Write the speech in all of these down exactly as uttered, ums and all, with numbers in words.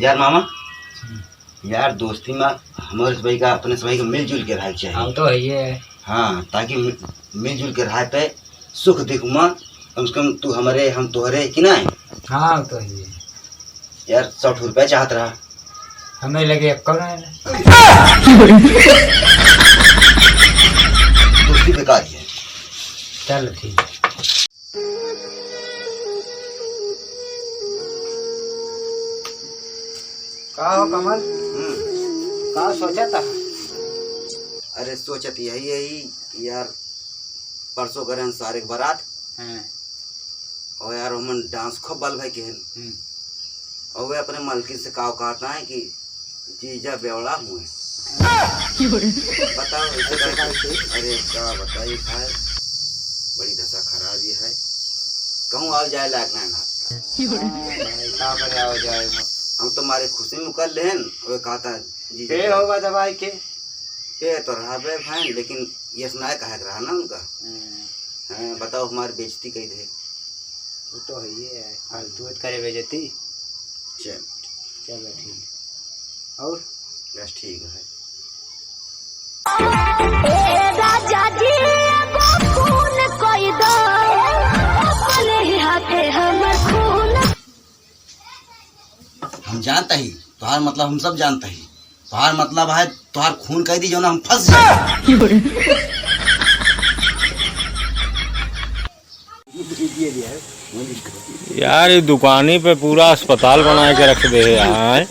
यार मामा, हम्म। यार दोस्ती मा हमरे सबही का, अपने सबही का मिलजुल के रहे के चाही। हम तो है ये। हाँ, ताकि मि-, मिलजुल के रहे पे सुख दुख मा कम से कम तू हमरे, हम तोहरे कि नाहीं? हाँ, तो है ये। यार, सौ ठो रुपया चाहत रहा। हमें लगे एक कौन है? दोस्ती बेकार ही है। चल ठीक। का हो कमल? हम्म। का सोचत ह? अरे सोचत यही, यही यार, परसों गए रहन सारे के बारात। हाँ। और यार ओमन डांस खूब बल भाई केहन। हम्म। और वे अपने मलकिन से का कहत है कि जीजा बेवड़ा हुए। बताओ, ऐसे ऐसे कैसे? कैसे? अरे, का बताई भाई, बड़ी दशा खराब ही है। कहूँ आवे जाए लायक ना है ना। भाई, का करे आवे जाए? हम तो मारे खुशी में कर लेहन, वे कहता, "जीजा के बेवड़ा।" होगा दवाई के? ये तो रहा बे भाई, लेकिन यस ना कहे के रहा ना उनका। हम्म। हाँ, बताओ, हमारी बेइज्जती कही दे। वो तो है ही है, फालतू मत करे बेइज्जती। चल। चलो ठीक। और? बस ठीक है। ए राजा जी, एगो फोन कई दो, अपने हाथे हमर खून। हम जानता ही, तोहार मतलब हम सब जानता ही। तोहार मतलब है, तोहार खून कई दी, जो ना हम फंस जाए। यार, ये दुकानी पे पूरा अस्पताल बनाए के रख दे है यार।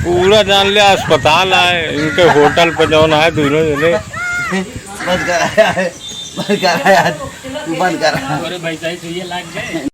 पूरा जान लिया अस्पताल आए, इनके होटल पे जौन आए दोनों जने। बंद कर यार, बंद कर यार, तू बंद कर। अरे भाई, सही सुइया लाग गए।